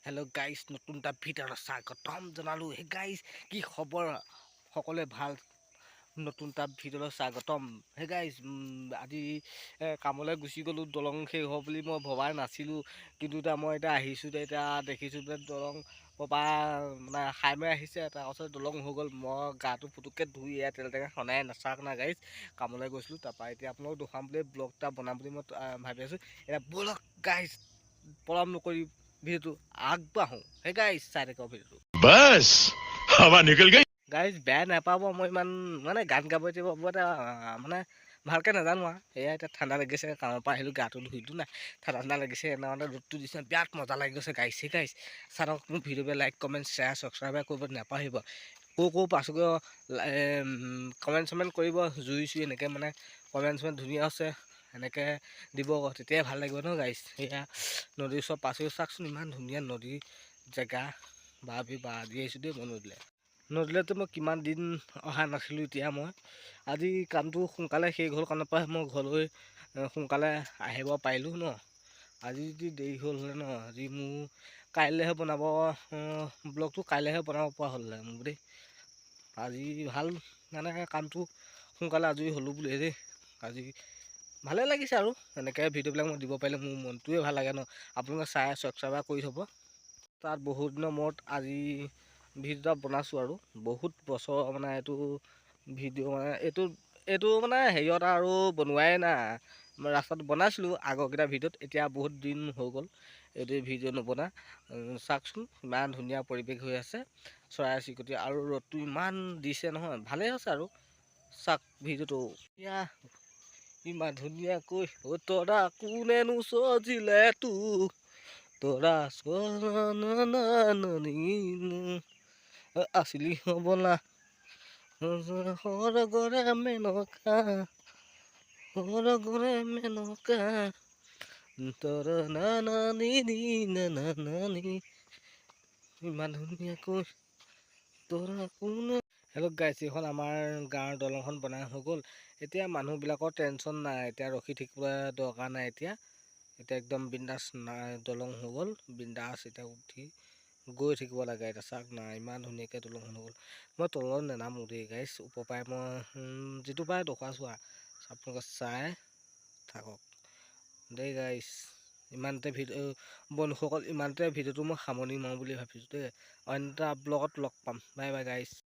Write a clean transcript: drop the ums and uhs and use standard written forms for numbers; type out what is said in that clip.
Hello' guys, নতুন এটা ভিডিঅ'ত স্বাগতম জনালোঁ। হে গাইজ, কি খবৰ? সকলোৱে ভাল? নতুন এটা ভিডিঅ'লৈ স্বাগতম। হে গাইজ, আজি কামলৈ গুচি গ'লোঁ। দলং শেষ হ'ব বুলি মই ভবাই নাছিলোঁ, কিন্তু এতিয়া মই এতিয়া আহিছোঁ, এতিয়া দেখিছোঁ বোলে দলং পৰা মানে খাই মাৰি আহিছে। তাৰপাছত দলং হৈ গ'ল। মই গাটো পুটুককৈ ধুই এয়া তেল টেঙা সনাই নাচাক না গাইজ, কামলৈ গৈছিলোঁ। তাৰপৰা এতিয়া আপোনালোক দেখুৱাম বুলি ব্লগ এটা বনাম বুলি মই ভাবি আছোঁ। এতিয়া ব'লক গাইজ, পলম নকৰি ভিডিঅ'টো আগবাঢ়োঁ। হে গাইজ, চাই থাকক ভিডিঅ'টো। बस हवा निकल गई। গাইজ, বেয়া নাপাব, মই ইমান মানে গান গাব এতিয়া এটা মানে ভালকৈ নাজানো আৰু। সেয়া এতিয়া ঠাণ্ডা লাগিছে, কামৰ পৰা আহিলোঁ, গাটো ধুইলোঁ নাই, ঠাণ্ডা ঠাণ্ডা লাগিছে। এনে মানে ৰ'দটো দিছে, বিৰাট মজা লাগি গৈছে গাইজ। হে গাইজ, চাওক মোৰ video', like, comment, share, subscribe কৰিব নাপাহৰিব। ক' ক' পাছোগৈ, কমেণ্ট চমেণ্ট কৰিব। জুই চুই এনেকৈ মানে কমেণ্ট চমেণ্ট ধুনীয়া আছে এনেকৈ দিব, তেতিয়াই ভাল লাগিব ন গাইজ। সেয়া নদীৰ ওচৰত পাছোগৈ, চাওকচোন ইমান ধুনীয়া নদী জেগা। বাবি বা দি আহিছোঁ দেই মই নদীলৈ। নদীলৈতো মই কিমান দিন অহা নাছিলোঁ। এতিয়া মই আজি কামটো সোনকালে শেষ হ'ল কাৰণে পৰা মই ঘৰলৈ সোনকালে আহিব পাৰিলোঁ ন। আজি যদি দেৰি হ'ল হ'লে ন, আজি মোৰ কাইলৈহে বনাব ব্লগটো, কাইলৈহে বনাব পৰা হ'ল মোৰ দেই। আজি ভাল মানে কামটো সোনকালে আজৰি হ'লোঁ বুলি দেই। আজি ভালেই লাগিছে আৰু এনেকৈ ভিডিঅ'বিলাক মই দিব পাৰিলে মোৰ মনটোৱে ভাল লাগে ন। আপোনালোকে চাই ছাবস্ক্ৰাইব কৰি থ'ব। তাত বহুত দিনৰ মূৰত আজি ভিডিঅ' এটা বনাইছোঁ আৰু বহুত বছৰ মানে এইটো ভিডিঅ' মানে এইটো মানে হেৰিয়ত আৰু বনোৱাই নাই। মই ৰাস্তাত বনাইছিলোঁ আগৰকেইটা ভিডিঅ'ত, এতিয়া বহুত দিন হৈ গ'ল এইটো ভিডিঅ' নবনা। চাওকচোন, ইমান ধুনীয়া পৰিৱেশ হৈ আছে, চৰাই চিৰিকটি আৰু ৰ'দটো ইমান দিছে নহয়, ভালেই হৈছে আৰু। চাওক ভিডিঅ'টো। এতিয়া ইমান ধুনীয়াকৈ অ' তৰা কোনেনো সজিলে তোক তৰা আছিলি হ'বলা সৰগৰে মেনকা, সৰগৰে মেনকা তোৰ না না নি নি না না না নি। ইমান ধুনীয়াকৈ তৰা কোনে। হেল্ল' গাইছ, এইখন আমাৰ গাঁৱৰ দলংখন বনাই হৈ গ'ল। এতিয়া মানুহবিলাকৰ টেনশ্যন নাই, এতিয়া ৰখি থাকিবলৈ দৰকাৰ নাই। এতিয়া এতিয়া একদম বিন্দাছ নাই, দলং হৈ গ'ল, বিন্দাছ এতিয়া উঠি গৈ থাকিব লাগে। এতিয়া চাওক না, ইমান ধুনীয়াকৈ দলংখন হৈ গ'ল। মই তলত নেনামো দেই গাইছ, ওপৰ পৰাই মই যিটো পাই দেখুৱাইছোঁ আৰু আপোনালোকে চাই থাকক দেই গাইছ। ইমানতে ভিডিঅ' বন্ধুসকল, ইমানতে ভিডিঅ'টো মই সামৰণি মাৰোঁ বুলি ভাবিছোঁ দেই। অন্য এটা ব্লগত লগ পাম। Bye bye guys.